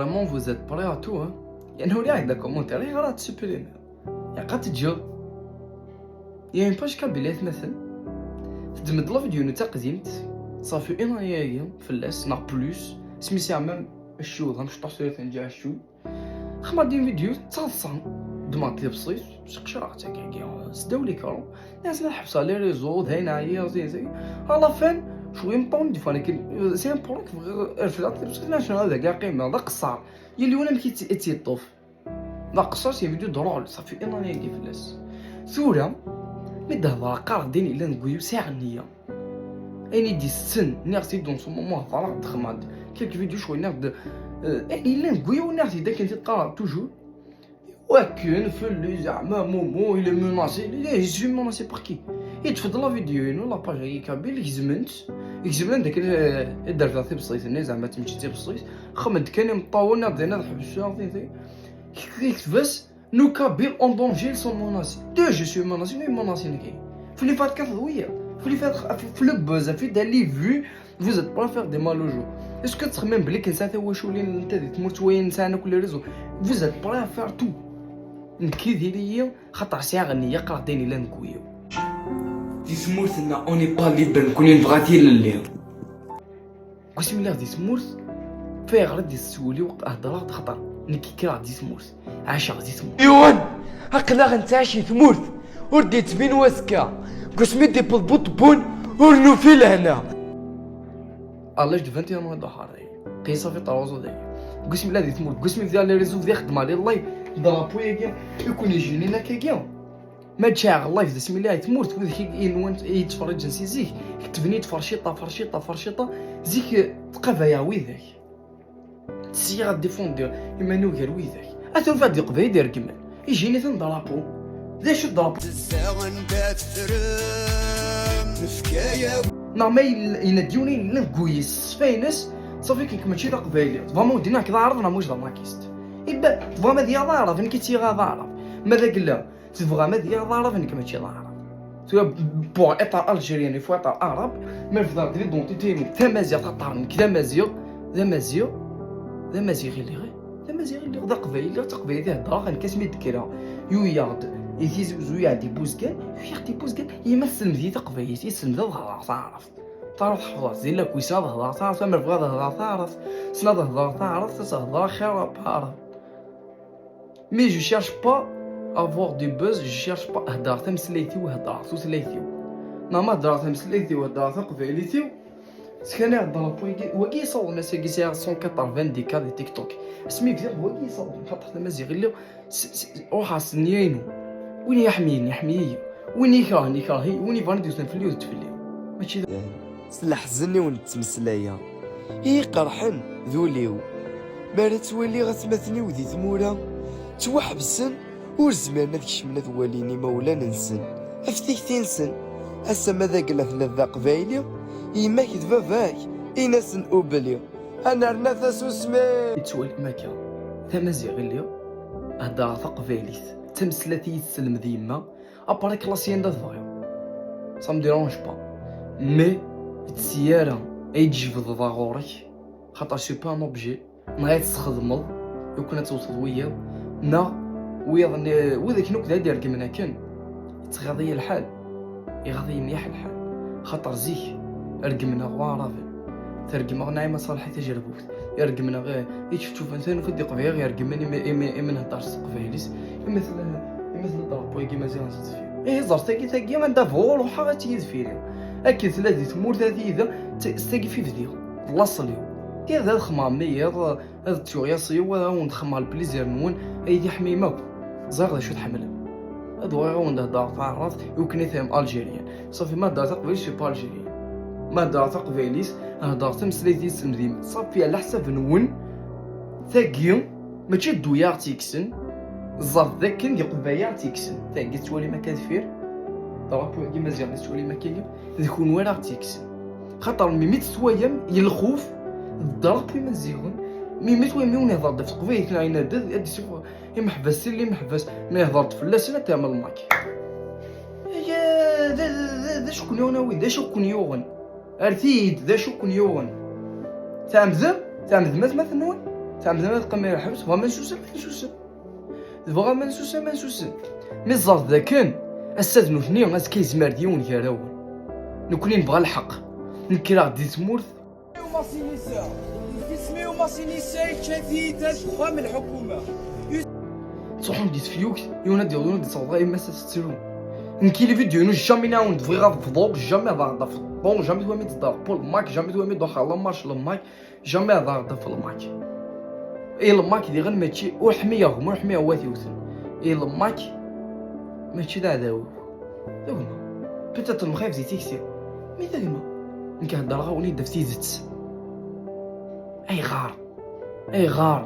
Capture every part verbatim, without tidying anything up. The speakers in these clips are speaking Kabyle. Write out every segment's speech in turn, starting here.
Vraiment, vous êtes prêts à tout, hein? يعني ولي عندك commentaire غير تسبريمي. يا قا تجو. Il y a une page kabyle, atmaten. Teddem-d la vidéo n taqdimt. Ça fait une année yagi fell-as, neɣ plus. Smis yeɛmam ccud, amecṭuḥ tura tenǧa ccud. Xma din vidéo d taḍsa. Ddmeɣ-d tibṣilt, sqecreɣ-tt akkagi sdaw l'écran. Nnas la ḥebseɣ les réseaux, d ayen ɛyiɣ, d ayen, d ayen. À la fin, cwi meṭṭawen d-yeffɣen akken, c'est un prank, bɣiɣ refdeɣ tibṣilt, nnan ad agi qqimeɣ d aqeṣṣer. Yal yiwen amek i tt-, i tt-yeṭṭef. D aqeṣṣer, c'est une vidéo drôle, ça fait une année yagi fell-as. Tura, mi d-hḍeṛ qqareɣ-d ayen yellan deg wul-iw, sɛiɣ nniya. Ayen i d-issen, nniɣ-t-id dans ce moment, hḍeṛeɣ-d, xedmeɣ-d quelques vidéos, cwi nniɣ-d, euh, ayen yellan deg wul-iw, nniɣ-t-id akken t-id-qqareɣ toujours. Wakken fell-i zeɛma Momo, il est menacé, il est, je suis menacé par qui? Yeṭṭef-d la vidéo-inu, la page-agi kabyle, gezmen-tt, gezmen-d akken, euh, i d-rfeɣ tibṣilt-nni, zeɛma d tmeččit tibṣilt, xedmen-d kan imeṭṭawen, ad din ad ḥebseɣ, tin, tin. Yekteb-as, Nos Kabyles en danger, ils sont menacés. De, je suis menacé, mais menacé nekk. Fli fat kat wiya. Fli fat, fli buzz, fli da les vues, vous êtes prêts à faire des mal aux gens. Est-ce que tettxemmim belli kan sɛan tawaculin n tadi tmurt wayen sɛan akk les réseaux? Vous êtes prêts à faire tout. Nekk d iliyi, xaṭer sɛiɣ nniya qqareɣ-d ayen yellan deg wul-iw. Di tmurt-nneɣ, on n'est pas libre, nekkni nebɣa tilelli. Deg wasmi lliɣ di tmurt, fayɣer i d-yessuli heddreɣ-d xaṭer nekk kkreɣ di tmurt, ɛaceɣ di tmurt. Yiwen, aql-aɣ nettɛic di tmurt, ur d-yettbin wazekka. Deg wasmi d-yewweḍ buṭebbun, ur nufi lehna. À l'âge de vingt et un ans, d aḥerri. Qi ça fait trois ans dagi. Deg wasmi lliɣ di tmurt, deg wasmi bdiɣ les réseaux, bdiɣ xeddmeɣ les lives, drapeau-agi, i kun-ijinin akkagi. Ma ččiɣ live d asmi lliɣ i tmurt, widak i, i nwan, i yettferriǧen si zik, ketben-iyi-d ferciṭa, ferciṭa, ferciṭa, zik, eh, tqabayeɣ widak. Ttesriɣ ad défendiɣ iman-iw gar widak. Ad tufa d Leqbayel i d-iregmen. Ijin-iten drapeau. D acu drapeau? Tezzaɣen da tefrem, nefka-yaw. Neɣ ma yel-, yenna-d yiwen ayen yellan deg wul-is, ṣṣfa-ines, ṣafi nekk mačči d aqbayli. Tebɣam ad wen-d-iniɣ nekk d aɛrab neɣ mačči d amakisti? Iba, tebɣam ad iliɣ d aɛrab, nekk ad iliɣ d aɛrab. Ma d agella, tebɣam ad iliɣ d aɛrab, nekk mačči d aɛrab. Tura, pour être algérien, il faut être arabe, ma refdeɣ-d l'identité-inu d tamaziɣt, xaṭer nekk d amaziɣ, d amaziɣ, d amaziɣ i lliɣ, d amaziɣ i lliɣ, d aqbayli i lliɣ, d taqbaylit i heddreɣ, nekk asmi d-kkreɣ, yuyaɣ-d, i Tizi Uzzu, yuyaɣ-d i Buzgan, yuyaɣ-d i Buzgan, yemma tesselmed-iyi taqbaylit, yesselmed ad heddreɣ taɛrabt. Taɛrabt ḥefḍeɣ-tt di lakul, ssneɣ ad heddreɣ taɛrabt, ma bɣiɣ ad heddreɣ taɛrabt, ssneɣ ad heddreɣ taɛrabt, ad s-heddreɣ xir aɛrab. Mais je cherche pas à avoir du buzz, je cherche pas. Heddreɣ tameslayt-iw, heddreɣ tutlayt-iw. Neɣ ma heddreɣ tameslayt-iw, heddreɣ taqbaylit-iw. Skan i heddreɣ wagi, wagi yessawḍen ass-agi sɛiɣ cent quatre-vingt-dix K di TikTok. Asmi bdiɣ wagi yessawḍen, xaṭer d amaziɣ i lliɣ, s-, s-, ruḥeɣ s nniya-inu. Win i yi-iḥemmlen, iḥemmel-iyi. Win i yi-ikerhen, ikreh-iyi. Win yebɣan ad yewten fell-i, iwet fell-i. Mačči d S leḥzen i wen-ttmeslayeɣ, i yi-qerḥen d ul-iw. Mi ara ttwaliɣ atmaten-iw di tmura ttwaḥebsen, ur zmiren ad kecmen ad walin imawlan-nsen ɣef tikti-nsen. Ass-a ma d agella telliḍ d aqbayli, yemma-k d baba-k, in-asen ubli. Ad nerna tasusmi! Yettwalim akka, d amaziɣ i lliɣ, heddreɣ taqbaylit, d tameslayt i yi-tesselmed yemma, Après classe-ya anda tebɣiḍ. Ça me dérange pas. Mais, ur ttessi ara ad yi-d-tjebdeḍ ɣur-k, xaṭer c'est pas un objet, neɣ ad t-tesxedmeḍ, iwakken ad tewteḍ wiyaḍ, neɣ wiyaḍ-nni, widak akk d ad iregmen akken, yettɣaḍ-iyi lḥal, iɣaḍ-iyi mliḥ lḥal, xaṭer zik, regmen-aɣ waɛraben, tergem-aɣ Naɛima Ṣaleḥ i tajerbubt, iregmen-aɣ, eh, ičefčufen, tanufa d iqbayliyen iregmen imi, imi, imi nhedder s teqbaylit, imi tella, imi tella drapeau-agi Maziɣ n Zedfir. Ihi ẓer tagi, tagi anda bɣuɣ ruḥeɣ ad tili deffir-i. Akken tella di tmurt ad yid, t-, s tagi fi bdiɣ, d laṣel-iw. Kra d ad xemmeɣ mmi yiḍ, ad ttuɣ yaṣ-iw, ad awen-d-xemmeɣ lplizir-nwen, ay d iḥmimen akk. Ẓriɣ d acu tḥemmlem. Ad uɣaleɣ ad awen-d-heddreɣ taɛrabt, iwakken ad tfehmem algérien. Ṣafi, ma heddreɣ taqbaylit, je suis pas algérien. Ma heddreɣ taqbaylit, heddreɣ tameslayt i yi-tesselmed yemma. Ṣafi, ɛla ḥsab-nwen, tagi, mačči d wiyaḍ ara tt-yekksen, ẓẓerf d akken d iqbayliyen ara tt-yekksen. Tagi tettwalim akka deffir, drapeau-agi Maziɣ tettwalim akka, d kunwi ara ɣ-tt-yekksen. Xaṭer mi, mi tettwayam, yelxuf, d drapeau Imaziɣen, mi, mi twayam yiwen ihder-d ɣef teqbaylit neɣ yenna-d ad, ad d-isuffeɣ imeḥbas, sel imeḥbas, ma ihder-d fell-asen ad tɛmel lmak. Aya, d, d, d, d acu ken-yuɣen a wid, d acu ken-yuɣen? Ar-t-id, d acu ken-yuɣen? Tɛemdem? Tɛemdem atmaten-nwen? Tɛemmed ma teqqim i lḥebs, tebɣa ma nsusem, ma nsusem. Tebɣa ma nsusem, ma nsusem. Mi ẓẓart dakken, ass-a d nutni, azekka yezmer d yiwen gar-awen. Nekkni nebɣa lḥeqq. Nekkreɣ-d di tmurt. Umasinisa, isem-iw Umasinisa, yečča-t-id deg uxxam n lḥukuma. Ttruḥun di tefyukt, yiwen ad d-yeḍlun ad d-tawḍa yemma-s ad tettru. Nekk i les vidéos-inu jamais nɛawed bɣiɣ ad bḍuɣ, jamais ad aɣ-d-afeḍ bḍuɣ, jamais twami d-ḍeɣ Paul Mac, jamais twami d-uxeɣ la marche le Mac, jamais ad aɣ-d-afeḍ le Mac. I le Mac diɣen mačči ur ḥmiyeɣ gma, ur ḥmiyeɣ wat iwten. I le Mac mačči d aɛdaw-iw. D gma. Peut-être mxayef di tikti. Mi d gma. Nekk heddreɣ-awen-id ɣef tidet. Ayɣer? Ayɣer?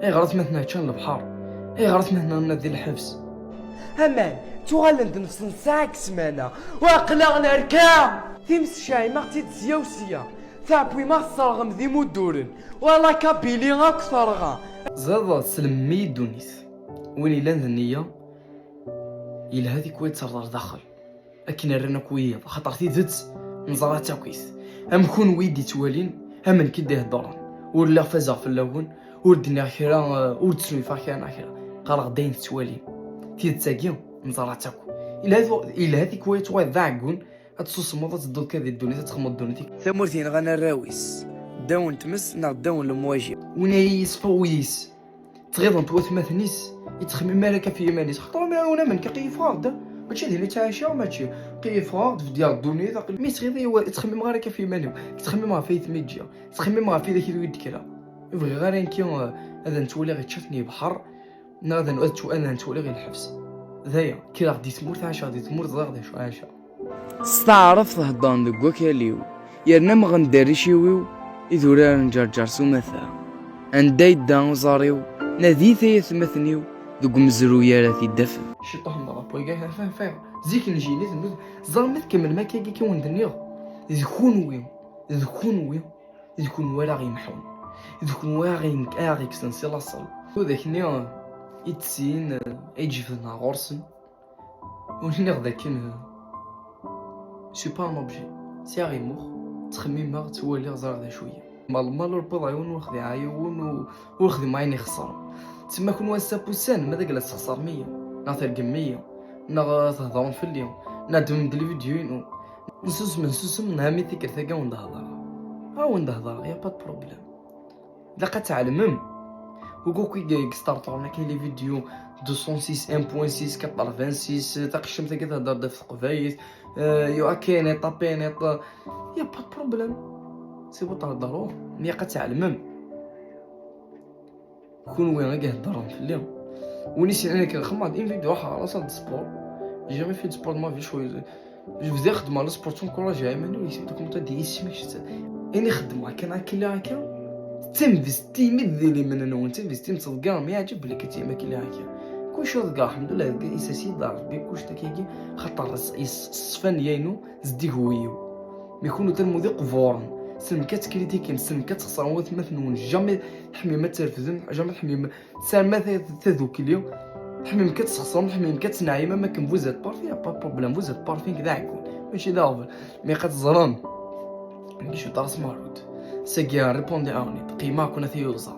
Ayɣer atmaten-a ččan lebḥer? Ayɣer atmaten-a nna di lḥebs? Aman, ttuɣalen-d nefsen ssaɛa deg ssmana, u aql-aɣ nerka! Times cɛimeɣ-tt-id sya u sya, taɛwim-aɣ tesserɣem d imudduren, wa la Kabylie akk terɣa. Ẓriḍ, teslemmi ddunit. Win yellan d nniya, yelha tikwal terḍa daxel. Akken rran akk wiyiḍ, axaṭer tidet neẓra-tt akkit. Am kunwi i d-ittwalin, am nekk i d-iheddren. Ur lliɣ fazeɣ fell-awen, ur d-nniɣ kra, eh, ur d-snulfaɣ kra neɣ kra. Qqareɣ-d ayen tettwalim. Tidet-agi, neẓra-tt akk. Ilha tu-, ilha tikwal tuɣaleḍ d aɛeggun, ad tsusmeḍ, ad tedduḍ kan di ddunit, ad txedmeḍ ddunit-ik. Tamurt yenɣan arraw-is, ddaw n tmes neɣ ddaw n lemwaji. Win ay yesfa wul-is. Tɣiḍent watmaten-is, yettxemmim ara kan ɣef yiman-is. Xaṭer ma unamen kan qiyfeɣ-d, mačči din i ttɛiceɣ, mačči qiyfeɣ-d, bdiɣ ddunit, aql-, mi tɣiḍ iwa-, ttxemmimeɣ ara kan ɣef yiman-iw, ttxemmimeɣ ɣef aytma i ǧǧiɣ, ttxemmimeɣ ɣef widak i d-kkreɣ. Ur bɣiɣ ara nekki, eh, ad n-ttwaliɣ yečča-ten yebḥer, neɣ ad n-, ad ttw-, ad n-ttwaliɣ i lḥebs. D aya, kkreɣ di tmurt, ɛaceɣ di tmurt, ẓriɣ d acu ɛaceɣ. S taɛrabt heddren deg wakal-iw, yerna mɣen-d rric-iw-iw, idurar n Ǧerǧer s umata. Anda yedda uẓar-iw, nadit ay atmaten-iw, deg umezruy ara t-id-tafem. Ciṭuḥ n Ṛebbi, zik n jini temmut, ẓer ma tkemmlem akkagi kan wen-d-nniɣ, d kunwi, d kunwi, d kunwi ara ɣ-yemḥun, d kunwi ara ɣ-yekksen si laṣel. Widak-nni i d-syin, ay d-jebden ɣer ɣur-sen. Ur nniɣ d akken, euh, je suis pas un objet. Sɛiɣ imux, ttxemmimeɣ, ttwaliɣ, ẓriɣ d acu-yi. Malmal ur wwiḍeɣ yiwen, ur xdiɛeɣ yiwen, ur, ur xdimeɣ ayen ixeṣren. Tsemma kunwi ass-a n wussan, ma d agla tesxeṣrem-iyi, neɣ tergem-iyi, neɣ, euh, theddrem fell-i, neɣ ddmem-d les vidéos-inu. Nsusem, nsusem, neha mi tikkelt-agi a wen-d-hedreɣ. A wen-d-hedreɣ, y a pas de problème. Ilaq ad tɛelmem. Uku ki yesṭerṭuren akka les vidéos deux cent six, un point six, quatre-vingt-six, taqcict-agi thedder-d ɣef teqbaylit, euh, yo, akenet, apenet, euh, y a pas de problème. C'est bon, thedder, mais ilaq ad tɛelmem. Kunwi i iheddren fell-i. Win i s-yennan akken xemmeɣ-d une vidéo, ruḥeɣ ɣer la salle de sport. J'ai jamais fait de sport de ma vie, je suis Je vous ai redemandé le sport, encourager à Emmanuel ici, donc on t'a dit ici, mais je sais. Ini xeddmeɣ kan akli akka. Tinvesti mi d limen-nwen, tinvesti n tẓeggar, mi yeɛǧeb belli kan tiyam akli akka. Kullec ur ḍegger, alḥemdullah, deg isasi d Ṛebbi, kullec takagi, xaṭer s-, s-, ṣṣfa nneyya-inu, zeddig wul-iw. Mi kunwi talmud iqburen, ssnem kan ad tkritikim, ssnem kan ad txeṣrem watmaten-nwen, jamais tḥemmim ad trefdem, jamais tḥemmim Tesɛam ma ta-, tadukli, tḥemmim kan ad tesxeṣrem, tḥemmim kan ad tenɛim, am akken vous êtes parfait, y a pas de problème, vous êtes parfait, nekk d aɛeggun, mačči d aɣbel. Mais ad teẓrem, nekk je suis très smart. Sagi, répondez-awen-id, qqimeɣ-ken a tiyuẓa.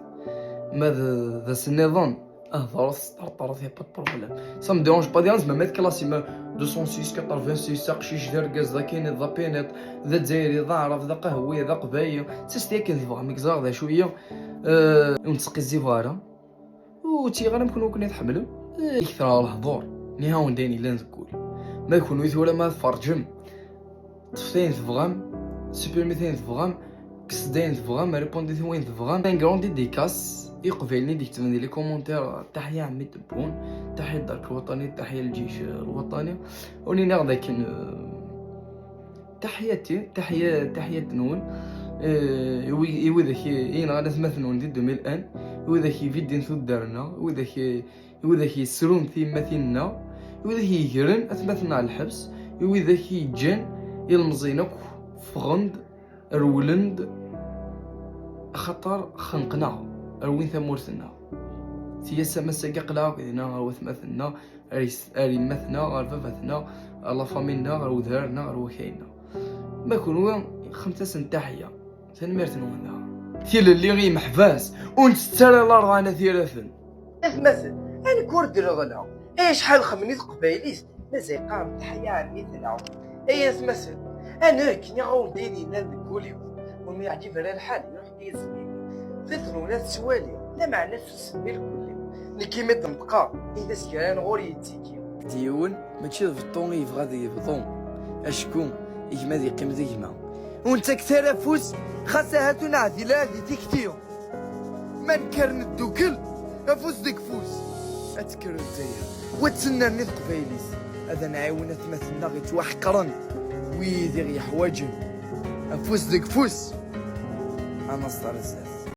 Ma d, d ass nniḍen, hḍret, sṭerṭret, y a pas de problème. Ça me dérange pas, diɣen tzemrem ad klasim deux cent six, quatre-vingt-six, aqcic d argaz, d akiniḍ, d apiniḍ, d azzayri, d aɛrab, d aqehwi, d aqbayli. D testi akken tebɣam, nekk ẓriɣ d acu-yi. Euh, ur nettqizzibeɣ ara. Ur ttiliɣ ara am kunwi akken i tḥemmlem. Eh, ikter ɣer lehdur. Niha-wen d ayen yellan deg wul. Ma d kunwi tura ma tferǧem, ṭṭfet ayen tebɣam, supprimit ayen tebɣam, kkset-d ayen tebɣam, répondit i wayen tebɣam. Une grande dédicace i Iqbayliyen i d-iketben di les commentaires, taḥya a ɛemmi Tebboun, taḥya Dderk Lwaṭani, taḥya Lǧic Lwaṭani. Ur niniɣ d akken, eh, Taḥyati, taḥya-, taḥyat-nwen, eh, i wi-, i widak i, i yenɣan atmaten-nwen di deux mille un, i widak i ibidden tuddar-nneɣ, i widak i, i widak yesrun tiyemmatin-nneɣ, i widak yegren atmaten-nneɣ ɣer lḥebs, i widak yeǧǧan ilemẓiyen akk ffɣen-d, rewlen-d, axaṭer xenqen-aɣ, rwin tamurt-nneɣ. Tiyas am ass-agi aql-aɣ akk dinna ɣer watmaten-nneɣ, ar yis-, ar yemma-tneɣ, ar baba-tneɣ, ar la famille-nneɣ, ar wedrar-nneɣ, ar wakay-nneɣ. Ma kunwi, xemt-asen taḥya. Tanemmirt-nwen daɣen. Tilelli i yimeḥbas, ur ntett ara lerḍana tiraten. Atmaten, anekk ur d-neɣla. Ay acḥal xemni teqbaylit, mazal qqaren teḥya ɛemmi-tneɣ. Ay atmaten, a nekk, nniɣ-awen-d ayen yellan deg wul-iw. Ur m-yeɛǧib ara lḥal, iruḥ-d yizem-iw. Tiṭ-nwen ad tettwali, lameɛna tusem i lkul-iw. Nekk imi d-neṭqeɣ, i d asegran ɣur yettiki. D yiwen, mačči d beṭṭu i yebɣa ad yebḍu. Acku, gma ad yeqqim d gma. Ur nettak ara afus, xas ahat ur neɛdil ara di tikti. Ma nekker neddukel, afus deg ufus. Ad tekker Lezzayer, wa ad tennerni teqbaylit. Ad nɛiwen atmaten-nneɣ yettwaḥeqren, wid i ɣ-yeḥwaǧen. Afus deg ufus. Ad neẓḍer azal.